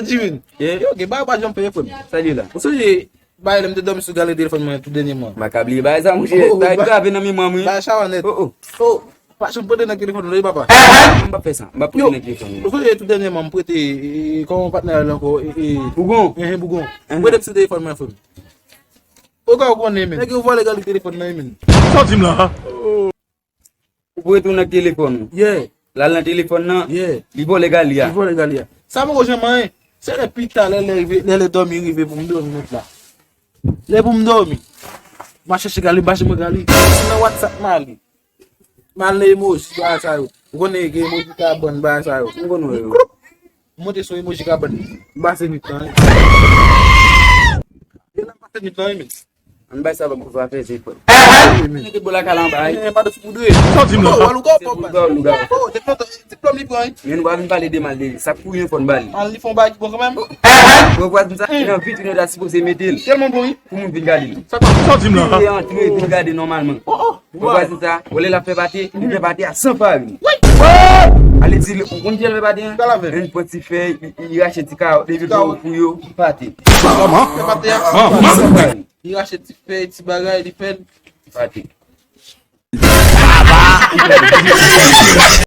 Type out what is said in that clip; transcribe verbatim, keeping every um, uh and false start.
Jimin. Yo, gen bagay pa janm fè, frè m. Sa li la? Ou sonje bagay lè m te dòmi sou gale telefòn mwen tou dènyèman? M pa ka bliye bagay sa, monchè. Oh, oh, sa ba- grave nan memwa m, wi. Bagay chawa nèt. Oh, oh. Oh, pa janm prete nan telefòn ou, non, papa. M pa fè sa. M pa prete nan telefòn ou. Ou sonje tou dènyèman, m prete, e, e, kòman patnè a la ankò, e, e, Bougon. Enhen, Bougon. M prete m sou telefòn mwen, frè m. Ou ka konnen, men. Nèg yo vòlè gale telefòn nan, men. Sa w di m la? Ou retounen ak telefòn ou. Yeah. L al nan telefòn nan. Yeah. Li vòlè gale a. Li vòlè gale a. Sa poko janm anyen. Se lè pita, lè lè rive, lè lè dòmi rive pou m dòmi nèt la. Lè pou m dòmi. M a chèche gale, m pa janm gale. Se nan WhatsApp m ale. M al nan emoji, bagay sa yo. Ou konnen gen emoji kabann, bagay sa yo. M konnen yo. M monte sou emoji kabann. M pase nwit lan, wi. E la m pase nwit lan, wi, men. Ann bay sa lòt kouzou a fè, se fò. Mete bò lakay la anba, wi. Eh, pa de sou poudre. Sa w di m la? Oh, wè lougaw pòp, man. Lougaw, lougaw. Oh, diplòm, diplòm li pran, wi. Men nou pa vin pale de mal de li. Sa k pou yon fòn ba li. Mal li fè yon bagay ki bon kanmenm. Ou vwazin sa, nan vitrin yo ta sipoze mete l. Tèlman bon, wi. Pou moun vin gade l. Sa k pase? Sa w di m la? Li antre, vin gade nòmalman. Oh, oh. Ou vwazin sa, olye l ap fè pate, li fè pate a san farin. Wi! Ale di, ou konn kijan l fè pate, an? Li pran ti fèy, li, li rache ti kawòt, li vin pou yo, pate. Kòman? Fè pate a san farin. Li rache ti fèy, ti bagay, li fè l. Pate.